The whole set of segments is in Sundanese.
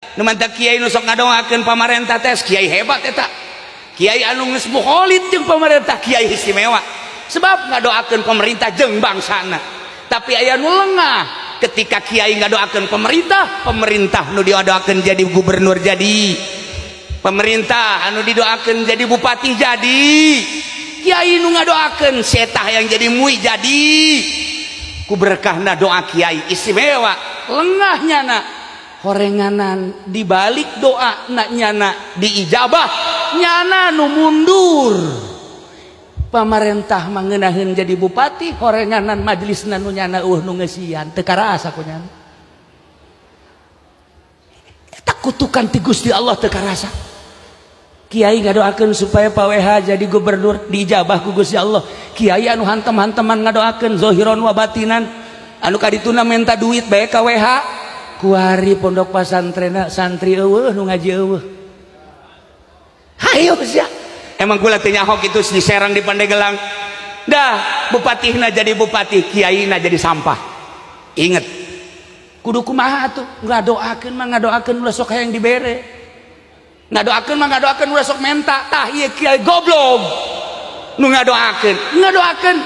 Nu mantak kiai nu sok ngadoakeun pamarentah teh kiai hebat eta. Kiai anu geus mukholid jeung pamarentah, kiai istimewa. Sebab ngadoakeun pemerintah jeung bangsana. Tapi aya nu lengah ketika kiai ngadoakeun pemerintah, pemerintah nu didoakeun jadi gubernur jadi, pemerintah anu didoakeun jadi bupati jadi, kiai nu ngadoakeun setah yang jadi MUI jadi. Ku berkahna doa kiai istimewa, lengah nyana horenganan dibalik doa na nyana diijabah, nyana nu mundur. Pamarentah mangenaheun jadi bupati, horenganan majelisna nu nyana eueuh nu ngeusian, teu karasa ku nyana. Eta kutukan ti Gusti Allah, teu karasa. Kiai ngadoakeun supaya Pak WH jadi gubernur, diijabah ku Gusti Allah. Kiai anu hantem-hanteman ngadoakeun zohiron wa batinan, anu kadituna menta duit bae ka WH, kuari pondok pasantren santri eueuh, nu ngaji eueuh. Hayo sia, emang kula teu nyaho kitu di Serang, di Pandeglang. Dah bupatihna jadi bupati, kiaina jadi sampah. Inget, kudu kumaha atuh? Ngadoakeun mah ngadoakeun, ulah sok hayang dibere. Ngadoakeun mah ngadoakeun, ulah sok menta. Tah, ieu kiai goblok nu ngadoakeun, ngadoakeun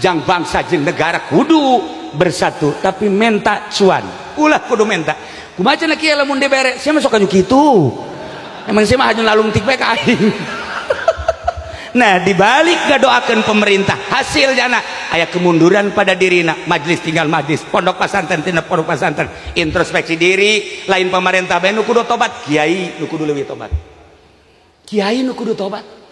jang bangsa jeung negara kudu bersatu, tapi menta cuan ulah, kudu menta. Kumaha cenah kiai lamun dibere? Sia mah sok anu kitu, emang sia mah haju lalungtik bae ka aing. Nah, dibalik ngadoakeun pemerintah, hasilnya aya kemunduran pada dirina, majelis tinggal majelis, pondok pesantren tina pondok pesantren. Introspeksi diri, lain pemerintah bae nu kudu tobat, kiai nu kudu leuwih tobat, kiai nu kudu tobat.